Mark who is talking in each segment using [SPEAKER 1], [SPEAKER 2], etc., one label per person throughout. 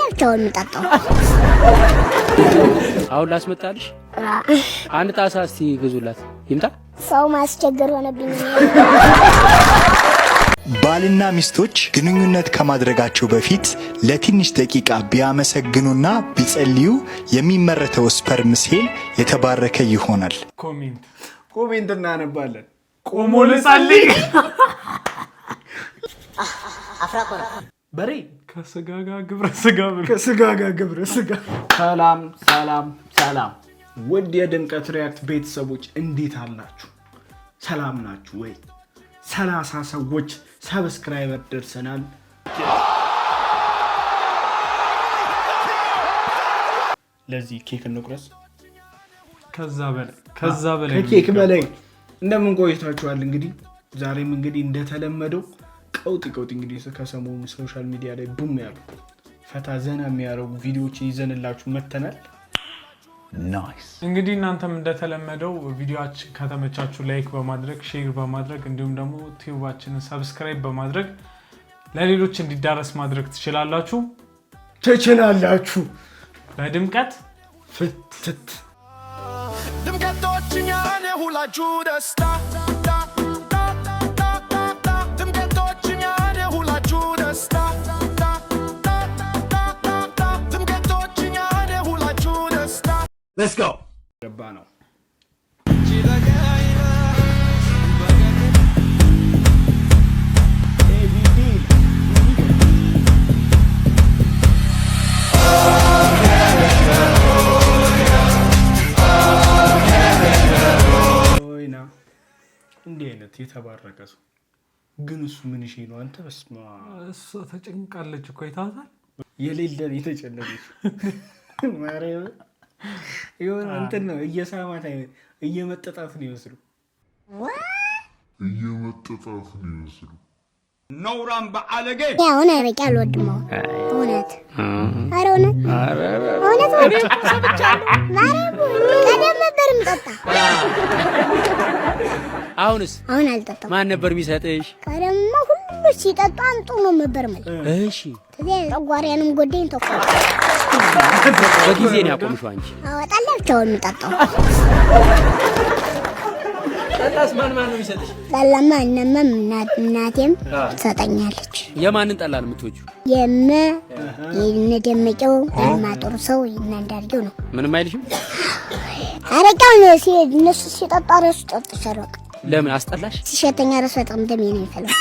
[SPEAKER 1] ብቻውን የምጠጣው።
[SPEAKER 2] አሁን ላስመጣልሽ። አንድ ጣሳ እስቲ ግዙላት ይምጣ።
[SPEAKER 1] ሰው ማስቸገር ሆነብኝ።
[SPEAKER 3] ባልና ሚስቶች ግንኙነት ከማድረጋቸው በፊት ለትንሽ ደቂቃ ቢያመሰግኑና ቢጸልዩ የሚመረተው sperm cell የተባረከ ይሆናል።
[SPEAKER 4] Comment።
[SPEAKER 5] Comment እናነባለን።
[SPEAKER 4] ቆሞ ልጸልይ።
[SPEAKER 5] በሬ።
[SPEAKER 4] ከስጋ ጋር ግብረ ስጋ ብሎ።
[SPEAKER 5] ከስጋ ጋር ግብረ ስጋ። ሰላም ሰላም ሰላም፣ ውድ የድምቀት React ቤተሰቦች፣ እንዴት አላችሁ? ሰላም ናችሁ ወይ? 30 ሰዎች subscriber ደርሰናል። ለዚህ ኬክ እንቁረስ።
[SPEAKER 4] ከዛ በላይ፣ ከዛ በላይ ነው
[SPEAKER 5] ከኬክ
[SPEAKER 4] የሚገባው።
[SPEAKER 5] በላይ። እንደምን ቆይታችኋል? እንግዲህ ዛሬም እንግዲህ እንደተለመደው ቀውጢ ቀውጢ፣ እንግዲህ ከሰሞኑ social media ላይ boom ያሉ፣ ፈታ ዘና የሚያደርጉ ቪዲዮዎችን ይዘንላችሁ መተናል።
[SPEAKER 4] እንግዲህ እናንተም እንደተለመደው ቪዲዮአችን ከተመቻችሁ like በማድረግ፣ share በማድረግ፣ እንዲሁም ደግሞ tube ኣችንን subscribe በማድረግ ለሌሎች እንዲዳረስ ማድረግ ትችላላችሁ።
[SPEAKER 5] ትችላላችሁ።
[SPEAKER 4] በድምቀት
[SPEAKER 5] ፍትት።
[SPEAKER 6] ድምቀቶች እኛን የሁላችሁ ደስታ፣ ድምቀቶች እኛን የሁላችሁ ደስታ፣ ድምቀቶች እኛን የሁላችሁ ደስታ።
[SPEAKER 5] ገባ ነው። ABD። ወይና እንዲህ አይነት የተባረከ ሰው ግን እሱ ምን ሺ ነው አንተ? በስመ አብ።
[SPEAKER 4] እሷ ተጨንቃለች እኮ፣ አይተሃታል?
[SPEAKER 5] የሌለን የተጨነቀች ማርያም፣ የሆነ እንትን ነው፣ እየሳማት አይነት፣ እየመጠጣት ነው ይመስሉ።
[SPEAKER 7] እየመጠጣት ነው ይመስሉ።
[SPEAKER 6] ነውራም በአለጌ።
[SPEAKER 1] አሁን አረቄ አልወድም። አሁን እውነት፣ ኧረ እውነት እውነት ማርያም፣ ቀደም ነበር የምጠጣ።
[SPEAKER 2] አሁንስ?
[SPEAKER 1] አሁን አልጠጣም።
[SPEAKER 2] ማን ነበር የሚሰጥሽ?
[SPEAKER 1] ቀደምማ ሁሉ ሲጠጡ አምጡ ነው ነበር የምልህ። ከዚያ ጨጓራዬንም ጎዳኝ፣ ተውኩት።
[SPEAKER 2] በጊዜ ነው ያቆምሽው አንቺ።
[SPEAKER 1] አዎ፣ ጠላ ብቻውን የምጠጣው።
[SPEAKER 2] ጠላስ ማን ማን ነው የሚሰጥሽ?
[SPEAKER 1] ጠላማ እነማም እናቴም ትሰጠኛለች።
[SPEAKER 2] የማንን ጠላ ነው የምትወጂው?
[SPEAKER 1] የመ የነ ደመቀው፣ የማጥሩ ሰው፣ የነ አንዳርጌው ነው።
[SPEAKER 2] ምንም አይልሽም?
[SPEAKER 1] አረቄውን እነሱ ሲጠጡ እራሱ ጠጥቼ አላውቅም።
[SPEAKER 2] ለምን አስጠላሽ?
[SPEAKER 1] ሲሸተኛ እራሱ በጣም ደሜ ነው የሚፈላው።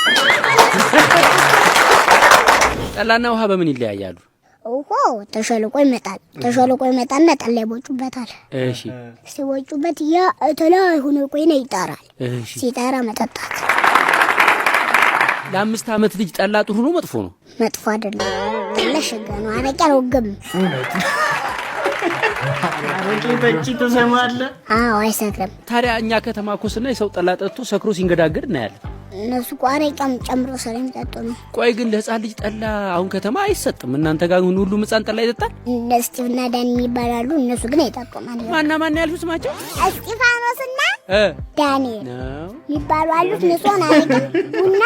[SPEAKER 2] ጠላና ውሃ በምን ይለያያሉ?
[SPEAKER 1] ውሃው ተሸልቆ ይመጣል። ተሸልቆ ይመጣና ጠላ ይቦጩበታል። ሲቦጩበት ያ እተላይ ሆኖ ቆይና ይጠራል። ሲጠራ መጠጣት።
[SPEAKER 2] ለ5 ዓመት ልጅ ጠላ ጥሩ ነው መጥፎ ነው?
[SPEAKER 1] መጥፎ አይደለም። ጠላ ሸጋ ነው። አረቄ አልወግም።
[SPEAKER 5] አረቄ ጠጪ ትሰማለህ?
[SPEAKER 1] አዎ፣ አይሰክርም።
[SPEAKER 2] ታዲያ እኛ ከተማ እኮ ስናይ ሰው ጠላ ጠጥቶ ሰክሮ ሲንገዳገድ እናያለን።
[SPEAKER 1] እነሱ እኮ አረቄም ጨምሮ ስለሚጠጡ ነው።
[SPEAKER 2] ቆይ ግን ለህፃን ልጅ ጠላ አሁን ከተማ አይሰጥም። እናንተ ጋር ግን ሁሉም ህፃን ጠላ ይጠጣል?
[SPEAKER 1] እነ እስጢፍና ዳን የሚባላሉ፣ እነሱ ግን አይጠጡም።
[SPEAKER 2] ማና ማና ያልሽው ስማቸው?
[SPEAKER 1] እስጢፋኖስና ዳንኤል
[SPEAKER 2] ነው
[SPEAKER 1] የሚባሉ አሉት። ንጹህ አረቄ፣ ቡና፣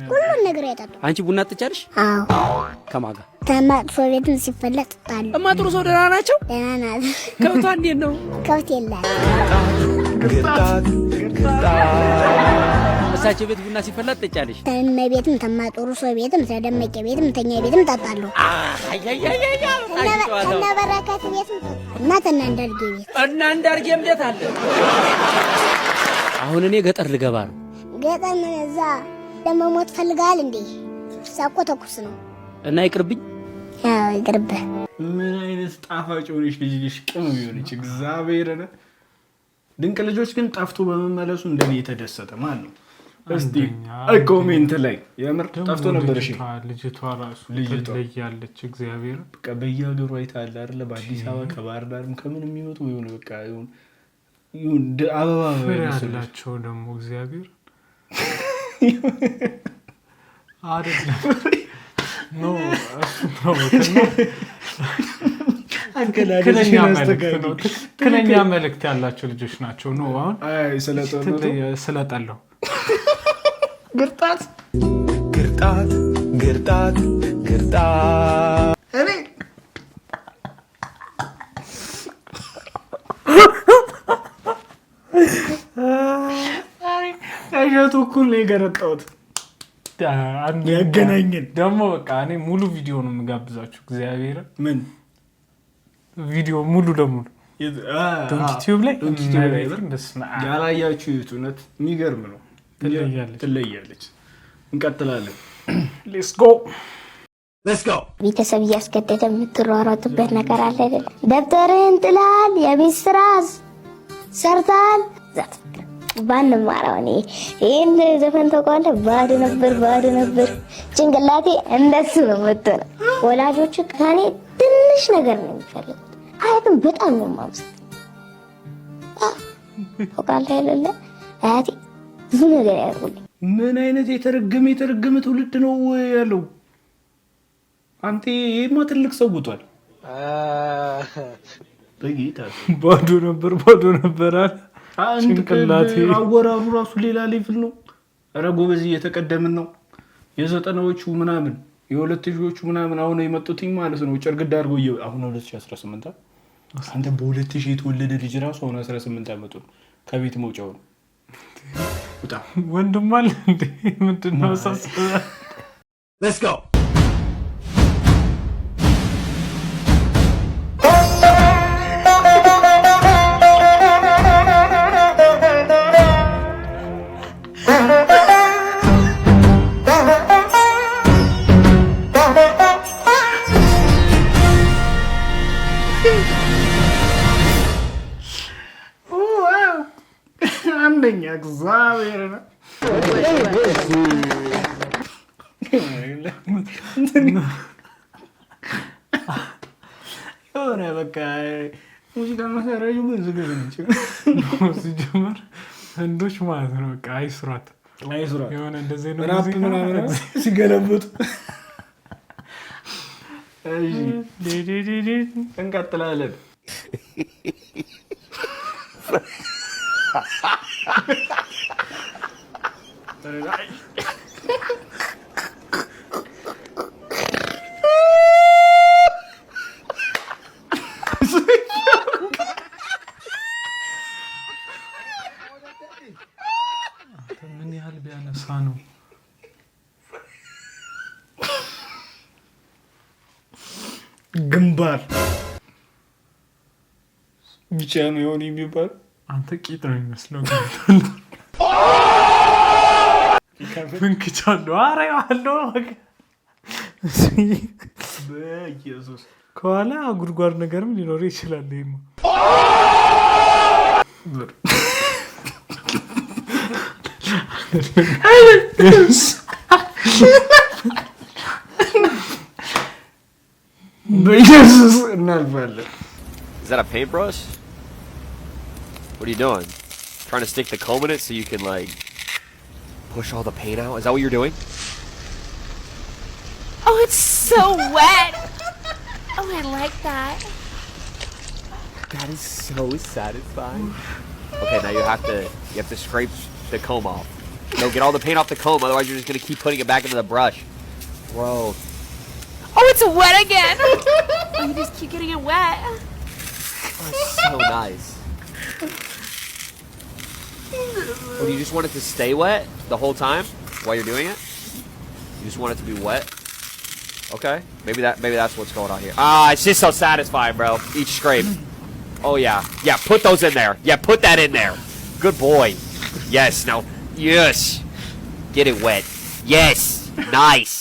[SPEAKER 1] ሁሉን ነገር አይጠጡም።
[SPEAKER 2] አንቺ ቡና ትጠጫለሽ?
[SPEAKER 1] አዎ።
[SPEAKER 2] ከማን ጋር?
[SPEAKER 1] ተመጥፎ ቤትም ሲፈለጥ እጠጣለሁ።
[SPEAKER 2] እማ ጥሩ ሰው ደህና ናቸው?
[SPEAKER 1] ደህና ናት።
[SPEAKER 2] ከብቷ እንዴት ነው?
[SPEAKER 1] ከብት የላት።
[SPEAKER 2] እሳቸው ቤት ቡና ሲፈላ ትጠጫለሽ?
[SPEAKER 1] ተመ ቤትም፣ ተማጥሩ ሰው ቤትም፣ ተደመቀ ቤትም፣ ተኛ ቤትም እጠጣለሁ። ከነ በረከት ቤትም እና ተና አንዳርጌ ቤት።
[SPEAKER 2] እና አንዳርጌም ቤት አለ። አሁን እኔ ገጠር ልገባ ነው።
[SPEAKER 1] ገጠር ምን እዛ ለመሞት ፈልጋል እንዴ? እዛ እኮ ተኩስ ነው።
[SPEAKER 2] እና ይቅርብኝ።
[SPEAKER 1] አዎ፣ ይቅርብህ።
[SPEAKER 5] ምን አይነት ጣፋጭ የሆነች ልጅ ነሽ! ቅመም የሆነች፣ እግዚአብሔርን። ድንቅ ልጆች ግን ጠፍቶ በመመለሱ እንደኔ የተደሰተ ማን ነው? እስቲ comment ላይ። የምር ጠፍቶ ነበር። እሺ።
[SPEAKER 4] ልጅቷ ራሱ
[SPEAKER 5] ልጅቷ።
[SPEAKER 4] ትለያለች። እግዚአብሔር።
[SPEAKER 5] በቃ በየሀገሩ አይተሃል አይደለ? በአዲስ አበባ ከባህር ዳርም ከምን የሚመጡ የሆነ በቃ ይሁን አበባ
[SPEAKER 4] ፍሬ
[SPEAKER 5] የመሰለች።
[SPEAKER 4] ያላቸው ደግሞ፣ እግዚአብሔር፣ አይደለም፣ no፣ እሱ ተውትና ትክክለኛ መልእክት ነው። ትክክለኛ መልእክት ያላቸው ልጆች ናቸው። No፣ አሁን
[SPEAKER 5] አይ፣ ስለጦርነቱ።
[SPEAKER 4] ስለጠላው።
[SPEAKER 5] ግርጣት።
[SPEAKER 6] ግርጣት ግርጣት ግርጣት።
[SPEAKER 5] እኔ እኩል ነው የገረጣሁት። ያገናኘን።
[SPEAKER 4] ደግሞ በቃ እኔ ሙሉ ቪዲዮ ነው የምጋብዛችሁ። እግዚአብሔር
[SPEAKER 5] ምን
[SPEAKER 4] ቪዲዮ ሙሉ ለሙሉ Donkey Tube ላይ።
[SPEAKER 5] Donkey Tube ላይ።
[SPEAKER 4] እመቤቴን፣ በስመ አብ።
[SPEAKER 5] ያላያችሁ ይዩት። እውነት የሚገርም ነው።
[SPEAKER 4] ትለያለች።
[SPEAKER 5] ትለያለች። እንቀጥላለን።
[SPEAKER 4] Let's go.
[SPEAKER 1] ቤተሰብ እያስገደደ የምትሯሯጥበት ነገር አለ አይደል? ደብተርህን ጥላል፣ የቤት ስራ ሰርታል። ባንማራው እኔ ይህን ዘፈን ታውቀዋለህ? ባዶ ነበር፣ ባዶ ነበር ጭንቅላቴ እንደሱ ነው የምትሆነው። ወላጆቹ ከኔ ትንሽ ነገር ነው የሚፈልጉት። አያትም በጣም ነው የማመሰግነው። ታውቃለህ አይደለ? አያቴ ብዙ ነገር ያደርጉልኝ።
[SPEAKER 5] ምን አይነት የተረገመ የተረገመ ትውልድ ነው ያለው? አንተ ይሄማ ትልቅ ሰው ውጧል። በጌታ።
[SPEAKER 4] ባዶ ነበር፣ ባዶ ነበር አለ።
[SPEAKER 5] አንድ
[SPEAKER 4] ጭንቅላቴ።
[SPEAKER 5] አወራሩ ራሱ ሌላ level ነው። ኧረ ጎበዝ እየተቀደምን ነው። የ90ዎቹ ምናምን የ2000ዎቹ ምናምን አሁን የመጡትኝ ማለት ነው ጨርግዳ አድርጎ አሁን 2018 አንተ በ2000 የተወለደ ልጅ ራሱ አሁን 18 ዓመቱ ነው። ከቤት መውጫው ነው። ውጣ።
[SPEAKER 4] ወንድም አለ እንዴ? ምንድን ነው አሳስበህ?
[SPEAKER 6] Let's go.
[SPEAKER 5] አንደኛ እግዚአብሔር ነው። የሆነ በቃ ሙዚቃ መሳሪያ ግን ዝግብ ነች።
[SPEAKER 4] ሲጀመር ህንዶች ማለት ነው በቃ አይስሯት።
[SPEAKER 5] አይስሯት።
[SPEAKER 4] የሆነ እንደዚህ አይነት
[SPEAKER 5] ራፕ
[SPEAKER 4] ሙዚቃ
[SPEAKER 5] ምናምን ሲገለብጡ። እሺ እንቀጥላለን።
[SPEAKER 4] ምን ያህል ቢያነሳ ነው?
[SPEAKER 5] ግንባር ብቻ ነው የሆነ የሚባል።
[SPEAKER 4] አንተ ቂጥ ነው የሚመስለው። ፍንክች አለው። ኧረ አለው።
[SPEAKER 5] በኢየሱስ።
[SPEAKER 4] ከኋላ ጉድጓድ ነገርም ሊኖረው ይችላል። ይሄማ
[SPEAKER 5] በኢየሱስ እናልፋለን።
[SPEAKER 8] Is that a paintbrush? What are you doing? Trying to stick the comb in it so you can, like, push all the paint out? Is that what you're doing?
[SPEAKER 9] Oh, it's so wet. Oh, I like that.
[SPEAKER 8] That is so satisfying. Okay, now you have to scrape the comb off. No, get all the paint off the comb, otherwise you're just gonna keep putting it back into the brush. Bro.
[SPEAKER 9] Oh, it's wet again. Oh, you just keep getting it wet.
[SPEAKER 8] Oh, it's so nice. Oh, you just want it to stay wet the whole time while you're doing it? You just want it to be wet? Okay. Maybe that's what's going on here. Ah, it's just so satisfying, bro. Each scrape. Oh yeah. Yeah, put those in there. Yeah, put that in there. Good boy. Yes, now yes. Get it wet. Yes. Nice.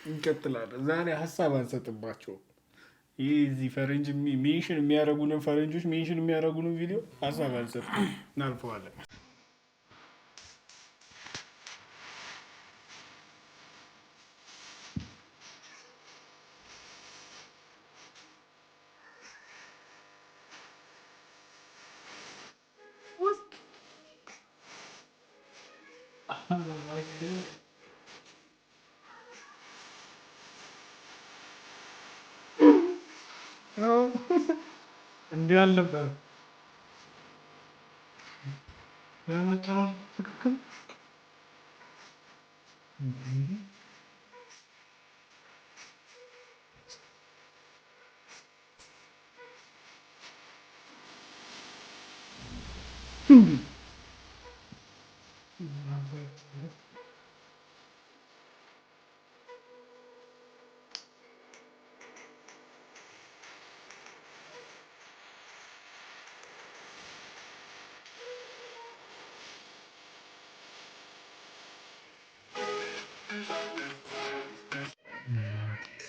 [SPEAKER 5] እንቀጥላለን። ዛሬ ሀሳብ አንሰጥባቸውም። ይህ እዚህ ፈረንጅ mention የሚያደርጉንን ፈረንጆች mention የሚያደርጉንን ቪዲዮ ሀሳብ አንሰጥም፣ እናልፈዋለን።
[SPEAKER 4] እንዲህ አልነበረም። ትክክል።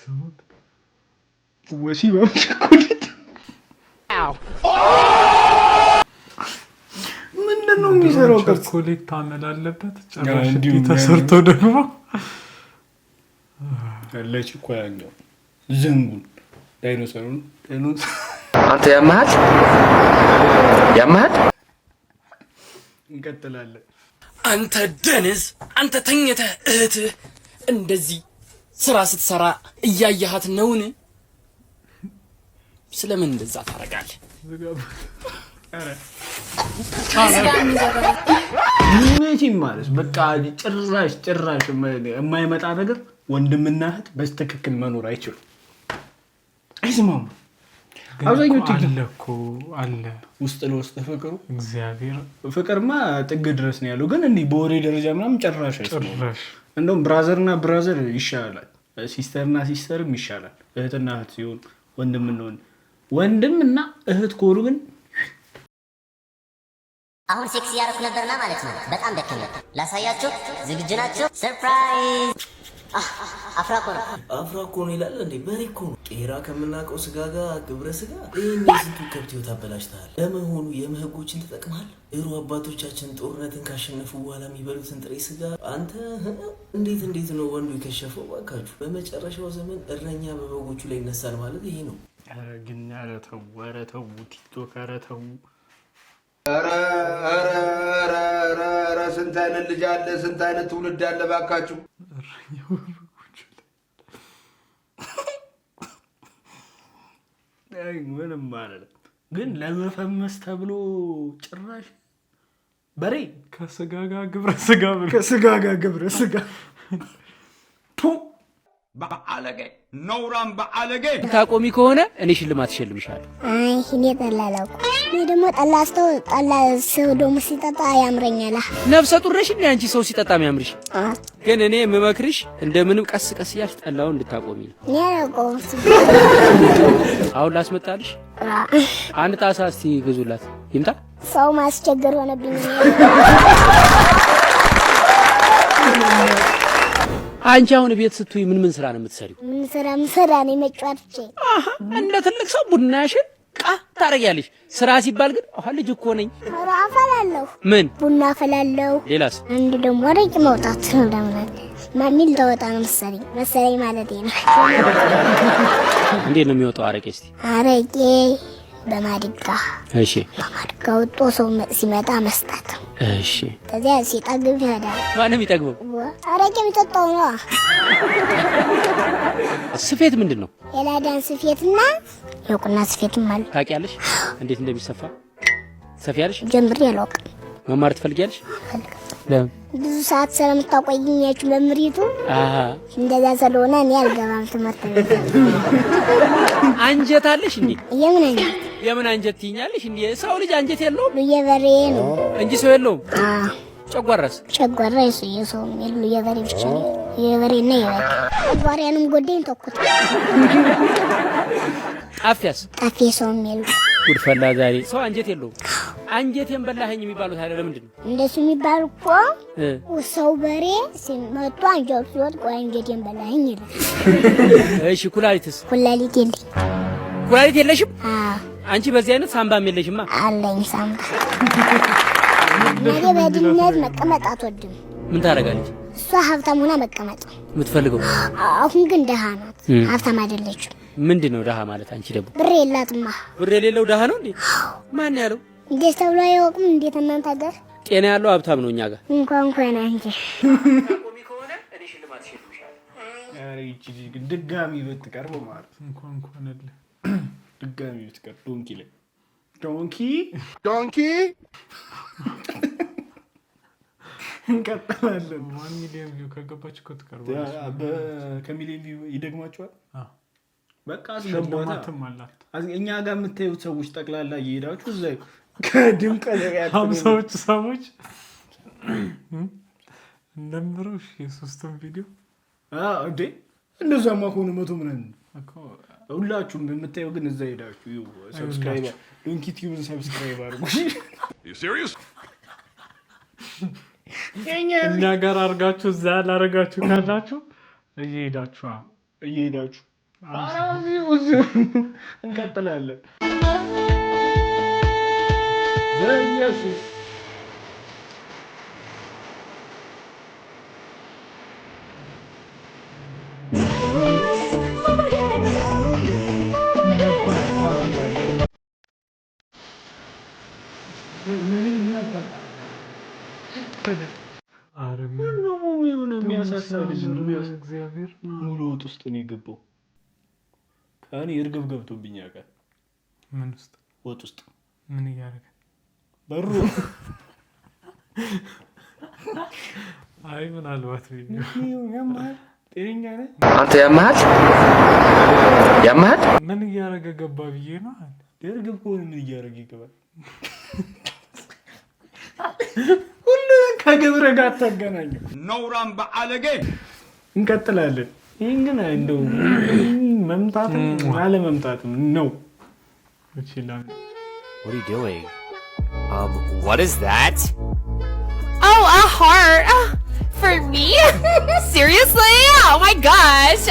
[SPEAKER 4] ሲሰሙት
[SPEAKER 5] ወሲብ በቸኮሌት ምንድን ነው የሚሰራው? ቅርጽ
[SPEAKER 4] ቸኮሌት ታመላለበት ጭራሽ
[SPEAKER 5] እንዲሁ
[SPEAKER 4] እንዲህ ተሰርቶ ደግሞ
[SPEAKER 5] ለችኮ ያኛው ዝንጉን ዳይኖሰሩን ዳይኖሰር
[SPEAKER 10] አንተ ያመሃል ያመሃል።
[SPEAKER 5] እንቀጥላለን።
[SPEAKER 11] አንተ ደንዝ፣ አንተ ተኝተህ እህትህ እንደዚህ ስራ ስትሰራ እያየሃት ነውን? ስለምን እንደዛ ታደርጋለህ?
[SPEAKER 5] መቼም ማለት በቃ ጭራሽ ጭራሽ የማይመጣ ነገር ወንድምና እህት በትክክል መኖር አይችሉም፣ አይስማሙ።
[SPEAKER 4] ግን
[SPEAKER 5] አብዛኞቹ
[SPEAKER 4] እኮ አለ እኮ አለ
[SPEAKER 5] ውስጥ ለውስጥ ፍቅሩ
[SPEAKER 4] እግዚአብሔር
[SPEAKER 5] ፍቅርማ ጥግ ድረስ ነው ያለው። ግን እንዲህ በወሬ ደረጃ ምናምን ጭራሽ አይስማሙም።
[SPEAKER 4] ጭራሽ
[SPEAKER 5] እንደውም brother ና brother ይሻላል፣ sister ና sister ም ይሻላል። እህትና እህት ሲሆን ወንድምና ወንድም ወንድምና እህት ከሆኑ ግን
[SPEAKER 12] አሁን ሴክስ እያደረኩ ነበርና ማለት ነው። በጣም ደከመኝ። ላሳያችሁ፣ ዝግጁ ናችሁ? Surprise! አፍራ እኮ ነው።
[SPEAKER 11] አፍራ እኮ ነው ይላል እንዴ? በሬ እኮ ነው። ቄራ ከምናውቀው ስጋ ጋር ግብረ ስጋ። ይህን የስንቱ ከብት ህይወት አበላሽተሃል። ለመሆኑ የምህጎችን ተጠቅመሃል? ድሮ አባቶቻችን ጦርነትን ካሸነፉ በኋላ የሚበሉትን ጥሬ ስጋ አንተ እንዴት እንዴት ነው ወንዱ የከሸፈው? እባካችሁ በመጨረሻው ዘመን እረኛ በበጎቹ ላይ ይነሳል ማለት ይሄ ነው።
[SPEAKER 5] ኧረ ግን ኧረ ተው፣ ኧረ ተው ቲክቶክ፣ ኧረ ተው።
[SPEAKER 13] ኧረ ኧረ ኧረ ኧረ ኧረ ስንት አይነት ልጅ አለ፣ ስንት አይነት ትውልድ አለ ባካችሁ።
[SPEAKER 5] አይ ምንም አይደለም። ግን ለመፈመስ ተብሎ ጭራሽ በሬ
[SPEAKER 4] ከስጋ ጋር ግብረ ስጋ ብሎ
[SPEAKER 5] ከስጋ ጋር ግብረ ስጋ
[SPEAKER 6] በአለጌ ነውራም በአለጌ።
[SPEAKER 2] ታቆሚ ከሆነ እኔ ሽልማት እሸልምሻለሁ።
[SPEAKER 1] አይ እኔ ጠላ አላውቅም። እኔ ደግሞ ጠላ ስተው ጠላ ሰው ደግሞ ሲጠጣ ያምረኛል።
[SPEAKER 2] ነፍሰ ጡር ነሽ እንዴ አንቺ? ሰው ሲጠጣ የሚያምርሽ። ግን እኔ የምመክርሽ እንደምንም ቀስ ቀስ እያልሽ ጠላውን እንድታቆሚ ነው።
[SPEAKER 1] እኔ አላውቀውም።
[SPEAKER 2] አሁን ላስመጣልሽ አንድ ጣሳ እስቲ ግዙላት ይምጣ።
[SPEAKER 1] ሰው ማስቸገር ሆነብኝ።
[SPEAKER 2] አንቺ አሁን ቤት ስትይ ምን ምን ስራ ነው የምትሰሪው?
[SPEAKER 1] ምን ስራ ምን ስራ ነው መጫወት ብቻ።
[SPEAKER 2] እንደ ትልቅ ሰው ቡናሽን ቃ ታደርጊያለሽ። ስራ ሲባል ግን አሃ ልጅ እኮ ነኝ።
[SPEAKER 1] ኧረ አፈላለሁ፣
[SPEAKER 2] ምን
[SPEAKER 1] ቡና አፈላለሁ።
[SPEAKER 2] ሌላስ?
[SPEAKER 1] አንድ ደግሞ አረቄ መውጣት ምናምን አለ። ማሚል ተወጣ ነው መሰለኝ መሰለኝ ማለት ነው።
[SPEAKER 2] እንዴት ነው የሚወጣው አረቄ? እስቲ
[SPEAKER 1] አረቄ በማድጋ
[SPEAKER 2] እሺ፣
[SPEAKER 1] በማድጋ ወጦ ሰው ሲመጣ መስጠት።
[SPEAKER 2] እሺ።
[SPEAKER 1] ከዚያ ሲጠግብ ይሄዳል።
[SPEAKER 2] ማንም ይጠግበው።
[SPEAKER 1] አረቄ የሚጠጣው ነው።
[SPEAKER 2] ስፌት ምንድን ነው
[SPEAKER 1] የላዳን ስፌትና የቁና ስፌትም አለ።
[SPEAKER 2] ታውቂያለሽ? እንዴት እንደሚሰፋ ትሰፊያለሽ?
[SPEAKER 1] ጀምሬ አላውቅም።
[SPEAKER 2] መማር ትፈልጊያለሽ? ለምን?
[SPEAKER 1] ብዙ ሰዓት ስለምታቆይኝ ያች መምህሪቱ
[SPEAKER 2] አሃ
[SPEAKER 1] እንደዛ ስለሆነ እኔ አልገባም ትምህርት ቤት።
[SPEAKER 2] አንጀት አለሽ እንዴ?
[SPEAKER 1] የምን አንጀት?
[SPEAKER 2] የምን አንጀት ትይኛለሽ እንዴ? ሰው ልጅ አንጀት የለውም
[SPEAKER 1] የበሬ ነው
[SPEAKER 2] እንጂ ሰው የለውም። ጨጓራስ?
[SPEAKER 1] ጨጓራ የሰው የሉ የበሬ ብቻ ነው። የበሬና የበሬ ጨጓራንም ጎዳኝ ተኩት።
[SPEAKER 2] ጣፊያስ?
[SPEAKER 1] ጣፊ ሰውም የሉ።
[SPEAKER 2] ጉድ ፈላ ዛሬ። ሰው አንጀት የለውም። አንጀቴን በላኸኝ የሚባሉት ታዲያ ለምንድን ነው?
[SPEAKER 1] እንደሱ የሚባል እኮ ሰው በሬ ሲመጡ አንጀቱ ሲወድቅ ወይ አንጀቴን በላኸኝ ይላል።
[SPEAKER 2] እሺ ኩላሊትስ?
[SPEAKER 1] ኩላሊት የለኝ።
[SPEAKER 2] ኩላሊት የለሽም? አንቺ በዚህ አይነት ሳምባም የለሽማ።
[SPEAKER 1] አለኝ ሳምባ። እናቴ በድህነት መቀመጥ አትወድም።
[SPEAKER 2] ምን ታደርጋለች?
[SPEAKER 1] እሷ ሀብታም ሆና መቀመጥ
[SPEAKER 2] የምትፈልገው
[SPEAKER 1] አሁን ግን ደሃ ናት፣ ሀብታም አይደለችም።
[SPEAKER 2] ምንድን ነው ደሃ ማለት? አንቺ ደግሞ
[SPEAKER 1] ብር የላትማ።
[SPEAKER 2] ብር የሌለው ደሃ ነው እንዴ? ማን ያለው?
[SPEAKER 1] እንዴት ተብሎ አይወቅም። እንዴት እናንተ ሀገር
[SPEAKER 2] ጤና ያለው ሀብታም ነው እኛ ጋር።
[SPEAKER 1] እንኳን እንኳን አንቺ
[SPEAKER 5] ኧረ ይቺ ልጅ ግን ድጋሚ ብትቀርብ ማለት
[SPEAKER 4] እንኳን እንኳን አለ
[SPEAKER 5] ድጋሚ ብትቀርብ ዶንኪ ላይ ዶንኪ
[SPEAKER 6] ዶንኪ
[SPEAKER 5] እንቀጥላለን።
[SPEAKER 4] 1 million view ከገባች እኮ ትቀርባለች።
[SPEAKER 5] ከሚሊዮን view ይደግማቸዋል። በቃ አስገቧታ።
[SPEAKER 4] ሽልማትም አላት።
[SPEAKER 5] እኛ ጋር የምታዩት ሰዎች ጠቅላላ እየሄዳችሁ እዛ ከድምቀት react
[SPEAKER 4] 50ዎቹ ሰዎች እንደምረው እሺ፣ የሶስቱን ቪዲዮ
[SPEAKER 5] እንዴ እንደዛማ ከሆነ 100 ምናምን ሁላችሁም የምታየው ግን እዛ ሄዳችሁ ይኸው subscribe ዶንኪ ቲዩብን subscribe አድርጉ።
[SPEAKER 4] እኛ ጋር አድርጋችሁ እዛ ያላረጋችሁ ካላችሁ እየሄዳችሁ
[SPEAKER 5] እየሄዳችሁ ኧረ እዚሁ እንቀጥላለን። በኢየሱስ። ምን ነው የሆነ የሚያሳሳ ልጅ ነው።
[SPEAKER 4] እግዚአብሔር።
[SPEAKER 5] ሙሉ ወጥ ውስጥ ነው የገባው። እኔ እርግብ ገብቶብኝ ያውቃል።
[SPEAKER 4] ምን ውስጥ?
[SPEAKER 5] ወጥ ውስጥ።
[SPEAKER 4] ምን እያደረገ?
[SPEAKER 5] በሩ።
[SPEAKER 4] አይ ምናልባት
[SPEAKER 5] ጤነኛ ነህ?
[SPEAKER 10] አንተ ያመሃል፣ ያመሃል።
[SPEAKER 4] ምን እያደረገ ገባ ብዬ ነው።
[SPEAKER 5] እርግብ ከሆነ ምን እያደረገ ይገባል? ሁሉንም ከግብረ ጋር ታገናኘው።
[SPEAKER 6] ነውራም በአለጌ።
[SPEAKER 5] እንቀጥላለን። ይህን ግን እንደው መምታትም አለመምታትም ነው።
[SPEAKER 4] ይችላል።
[SPEAKER 8] What are you doing? What is that?
[SPEAKER 9] Oh, a heart. For me? Seriously? Oh my gosh.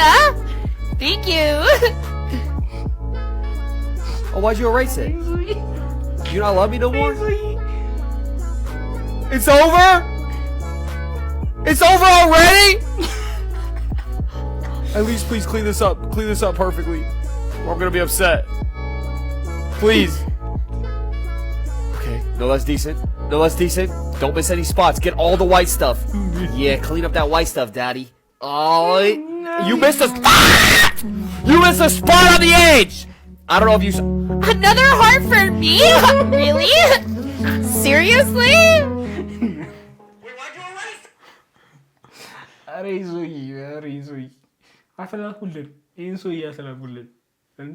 [SPEAKER 9] Thank you.
[SPEAKER 8] Oh, why'd you erase it? You not love me no more? It's over? It's over already? At least please clean this up. Clean this up perfectly, or I'm gonna be upset. Please. Okay. No, that's decent. No, that's decent. Don't miss any spots. Get all the white stuff. Yeah, clean up that white stuff, daddy. Oh, you missed a spot! You missed a spot on the edge! I don't know if you.
[SPEAKER 9] Another heart for me? Really? Seriously?
[SPEAKER 5] ኧረ ይዞይ፣ ኧረ ይዞይ፣ አትላኩልን፣ ይህን ሰውዬ አትላኩልን። እንዴ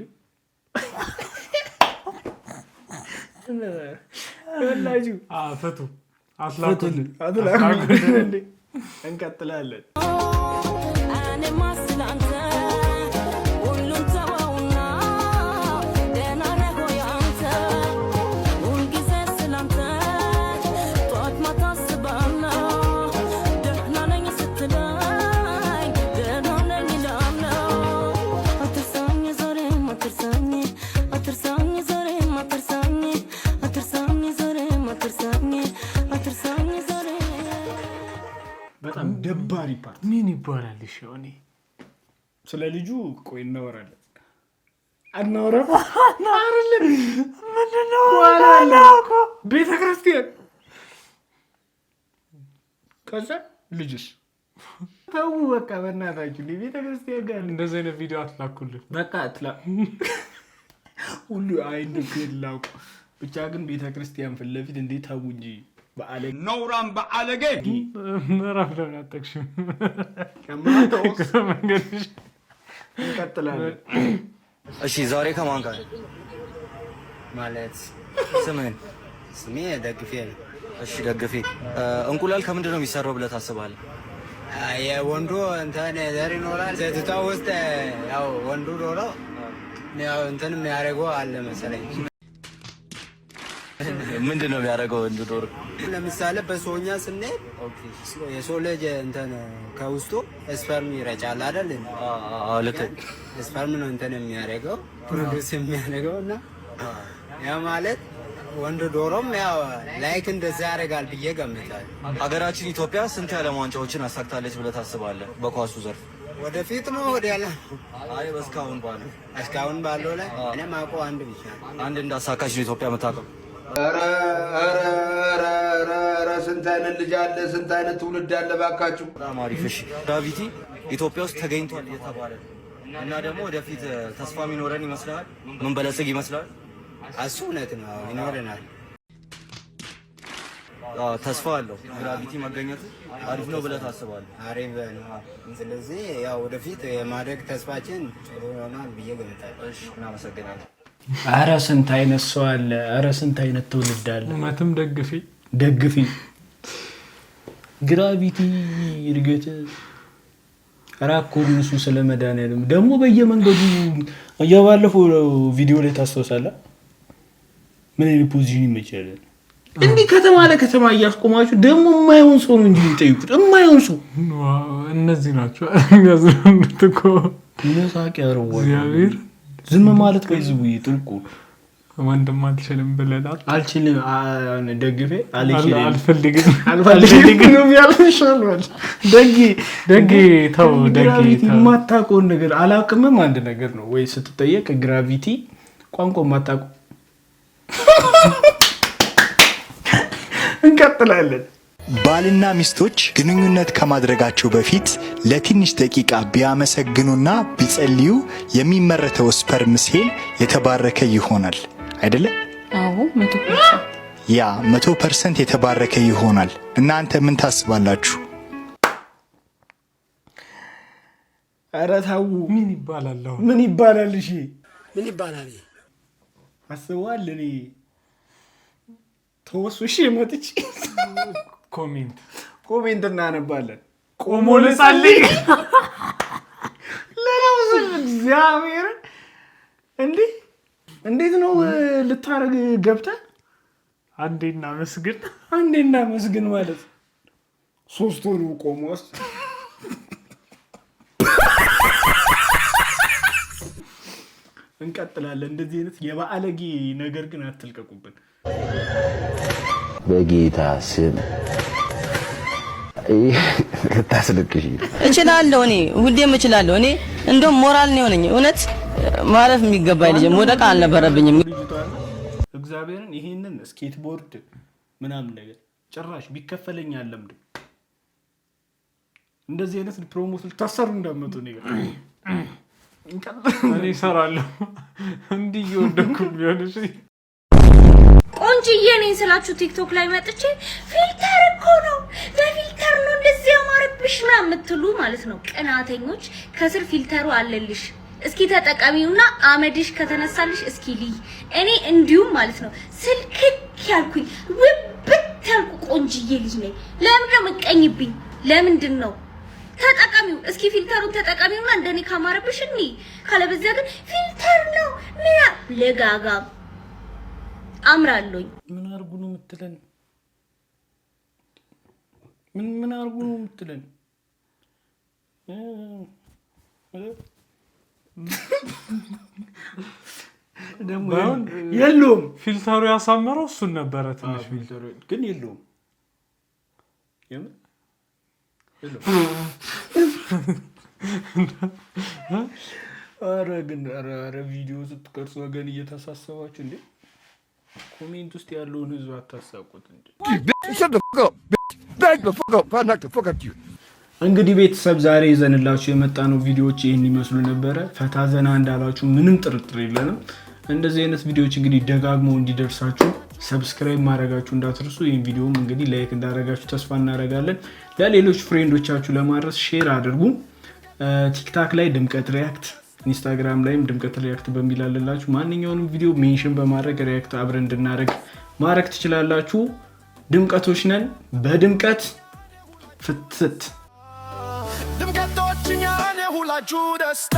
[SPEAKER 5] ይኸውላችሁ።
[SPEAKER 4] ፍቱ፣ አትላኩልን።
[SPEAKER 5] አትላኩልን። እንዴ እንቀጥላለን።
[SPEAKER 14] እኔማ ስላንተ ሁሉን ተወውና ደህና ነህ ወይ አንተ? ሁልጊዜ ስላንተ ጠዋት ማታ አስባለሁ። ደህና ነኝ ስትለኝ ደህና ነኝ እላለሁ። አትርሳኝ ዛሬም፣ አትርሳኝ፣ አትርሳኝ ዛሬም፣ አትርሳኝ፣ አትርሳኝ ዛሬም፣ አትርሳኝ፣ አትርሳኝ ዛሬም።
[SPEAKER 5] በጣም ደባሪ part።
[SPEAKER 4] ምን ይባላል? እሺ እኔ
[SPEAKER 5] ስለ ልጁ ቆይ እናወራለን። አናወራም አይደለም?
[SPEAKER 4] ምንድነው?
[SPEAKER 5] ኋላ አለ ቤተ ክርስቲያን። ከዛ ልጅስ ተው በቃ በእናታችሁ ቤተ ክርስቲያን ጋር
[SPEAKER 4] እንደዚህ አይነት ቪዲዮ አትላኩልን።
[SPEAKER 5] በቃ አትላ ሁሉ አይ ላኩ ብቻ ግን ቤተ ክርስቲያን ፊት ለፊት እንዴት ተው እንጂ በአለ
[SPEAKER 6] ነውራም በአለጌ።
[SPEAKER 4] ምዕራፍ ለምን አጠቅሽም? መንገድሽ።
[SPEAKER 5] እንቀጥላለን።
[SPEAKER 15] እሺ ዛሬ ከማን ጋር?
[SPEAKER 16] ማለት?
[SPEAKER 15] ስምህን?
[SPEAKER 16] ስሜ ደግፌ ነው።
[SPEAKER 15] እሺ ደግፌ፣ እንቁላል ከምንድን ነው የሚሰራው ብለህ ታስባለህ?
[SPEAKER 16] የወንዱ እንትን ዘር ይኖራል። ሴቲቷ ውስጥ ያው ወንዱ ዶሮ ያው እንትን የሚያደርገው አለ መሰለኝ።
[SPEAKER 15] ምንድን ነው የሚያደርገው ወንዱ ዶሮ?
[SPEAKER 16] ለምሳሌ በሰውኛ ስንሄድ የሰው ልጅ እንትን ከውስጡ sperm ይረጫል አይደል?
[SPEAKER 15] ልክ።
[SPEAKER 16] Sperm ነው እንትን የሚያደርገው፣ produce የሚያደርገው። እና ያ ማለት ወንድ ዶሮም ያው like እንደዛ ያደርጋል ብዬ ገምታለሁ።
[SPEAKER 15] ሀገራችን ኢትዮጵያ ስንት የዓለም ዋንጫዎችን አሳክታለች ብለህ ታስባለህ በኳሱ ዘርፍ?
[SPEAKER 16] ወደፊት ነው ወዲያላ?
[SPEAKER 15] አይ እስካሁን ባለው።
[SPEAKER 16] እስካሁን ባለው ላይ እኔ ማውቀው አንድ ብቻ ነው።
[SPEAKER 15] አንድ እንዳሳካች ነው ኢትዮጵያ የምታውቀው።
[SPEAKER 13] ኧረ ኧረ ኧረ ኧረ ኧረ ስንት አይነት ልጅ አለ፣ ስንት አይነት ትውልድ አለ ባካችሁ።
[SPEAKER 15] በጣም አሪፍ። እሺ gravity ኢትዮጵያ ውስጥ ተገኝቷል እየተባለ ነው እና ደግሞ ወደፊት ተስፋ የሚኖረን ይመስልሃል? ምን በለጽግ ይመስላል?
[SPEAKER 16] እሱ እውነት ነው፣ ይኖረናል።
[SPEAKER 15] አዎ፣ ተስፋ አለው። Gravity መገኘቱ አሪፍ ነው ብለህ ታስባለህ?
[SPEAKER 16] አሪፍ ነው። ስለዚህ ያው ወደፊት የማደግ ተስፋችን ጥሩ ይሆናል ብዬ ገምታለሁ።
[SPEAKER 15] እሺ እናመሰግናለን።
[SPEAKER 5] ኧረ ስንት አይነት ሰው አለ። ኧረ ስንት አይነት ትውልድ አለ።
[SPEAKER 4] እውነትም ደግፌ።
[SPEAKER 5] ደግፊ gravity እድገት ራኮ እነሱ ስለ መድኃኒዓለም ደግሞ በየመንገዱ የባለፈው ቪዲዮ ላይ ታስታውሳለህ? ምን አይነት position ይመቻል? እንዲህ ከተማ ለከተማ እያስቆማችሁ ደግሞ የማይሆን ሰው ነው እንጂ የሚጠይቁት፣ የማይሆን ሰው።
[SPEAKER 4] እነዚህ ናቸው የሚያዝናኑት እኮ።
[SPEAKER 5] መሳቅ ያረዋል።
[SPEAKER 4] እግዚአብሔር።
[SPEAKER 5] ዝም ማለት በዚህ ጥልቁ
[SPEAKER 4] ወንድም አልችልም ብለናል።
[SPEAKER 5] አልችልም ደግፌ አልችልም።
[SPEAKER 4] አልፈልግም።
[SPEAKER 5] አልፈልግም ነው ያልሻል። ደጌ።
[SPEAKER 4] ደጌ ተው ደጌ።
[SPEAKER 5] Gravity።
[SPEAKER 4] ተው።
[SPEAKER 5] የማታውቀውን ነገር አላውቅምም አንድ ነገር ነው ወይ ስትጠየቅ gravity ቋንቋ የማታውቀው። እንቀጥላለን።
[SPEAKER 3] ባልና ሚስቶች ግንኙነት ከማድረጋቸው በፊት ለትንሽ ደቂቃ ቢያመሰግኑና ቢጸልዩ የሚመረተው sperm cell የተባረከ ይሆናል። አይደለ?
[SPEAKER 17] አዎ፣ 100%።
[SPEAKER 3] Yeah፣ 100% የተባረከ ይሆናል። እናንተ ምን ታስባላችሁ?
[SPEAKER 5] ኧረ ተው።
[SPEAKER 4] ምን ይባላል አሁን?
[SPEAKER 5] ምን ይባላል? እሺ።
[SPEAKER 18] ምን ይባላል?
[SPEAKER 5] አስበዋል። እኔ ተወሱሽ መጥቼ
[SPEAKER 4] comment
[SPEAKER 5] comment እናነባለን።
[SPEAKER 4] ቆሞ ልጸልይ።
[SPEAKER 5] ለነብስ እግዚአብሔር እንዴ፣ እንዴት ነው ልታረግ ገብተህ
[SPEAKER 4] አንዴ እናመስግን።
[SPEAKER 5] አንዴ እናመስግን ማለት ሶስት ሆኖ ቆሞ። እንቀጥላለን። እንደዚህ አይነት የባለጌ ነገር ግን አትልቀቁብን።
[SPEAKER 10] በጌታ ስም ልታስለቅሽ።
[SPEAKER 19] እችላለሁ፣ እኔ ሁሌም እችላለሁ። እኔ እንደውም ሞራል ነው የሆነኝ። እውነት ማለፍ የሚገባኝ ልጅ መውደቅ አልነበረብኝም።
[SPEAKER 5] እግዚአብሔርን ይሄንን skateboard ምናምን ነገር ጭራሽ ቢከፈለኝ አለምድም። እንደዚህ አይነት promote ልታሰሩ እንዳመጡ ነገር።
[SPEAKER 4] እኔ እሰራለሁ እንዲህ እየወደኩ ቢሆን እሺ።
[SPEAKER 20] ቆንጅዬ ነኝ ስላችሁ ቲክቶክ ላይ መጥቼ filter እኮ ነው፣ በ filter ነው እንደዚህ ያማረብሽ ምናምን የምትሉ ማለት ነው ቅናተኞች። ከስር filter ኡ አለልሽ፣ እስኪ ተጠቀሚውና አመድሽ ከተነሳልሽ እስኪ ልይ። እኔ እንዲሁም ማለት ነው ስልክክ ያልኩኝ ውብት ያልኩ ቆንጅዬ ልጅ ነኝ። ለምንድን ነው የምትቀኝብኝ? ለምንድን ነው? ተጠቀሚው እስኪ filter ኡን ተጠቀሚውና እንደኔ ካማረብሽ እኔ፣ ካለበዚያ ግን filter ነው ምና ለጋጋም አምራለሁኝ።
[SPEAKER 5] ምን አርጉ ነው የምትለን? ምን ምን አርጉ ነው የምትለን? ደግሞ
[SPEAKER 4] ባይሆን
[SPEAKER 5] የለውም።
[SPEAKER 4] Filter ኡ ያሳመረው እሱን ነበረ ትንሽ።
[SPEAKER 5] Filter ኡ ግን የለውም። የምር የለውም። ኧረ ግን ኧረ ቪዲዮ ስትቀርጹ ወገን እየተሳሰባችሁ እንዴ፣ comment ውስጥ ያለውን ህዝብ አታሳቁት እንዴ።
[SPEAKER 6] Shut the fuck up, bitch. Back the fuck up. I knock the fuck out you.
[SPEAKER 5] እንግዲህ ቤተሰብ ዛሬ ይዘንላችሁ የመጣነው ቪዲዮዎች ይህን ይመስሉ ነበረ። ፈታ ዘና እንዳላችሁ ምንም ጥርጥር የለንም። እንደዚህ አይነት ቪዲዮዎች እንግዲህ ደጋግመው እንዲደርሳችሁ subscribe ማድረጋችሁ እንዳትርሱ። ይህን ቪዲዮም እንግዲህ like እንዳደረጋችሁ ተስፋ እናደርጋለን። ለሌሎች friend ኦቻችሁ ለማድረስ share አድርጉ። ቲክታክ ላይ ድምቀት React፣ ኢንስታግራም ላይም ድምቀት React በሚል አለላችሁ። ማንኛውንም ቪዲዮ mention በማድረግ react አብረን እንድናደርግ ማድረግ ትችላላችሁ። ድምቀቶች ነን። በድምቀት ፍትት
[SPEAKER 6] ድምቀቶች እኛ የሁላችሁ ደስታ።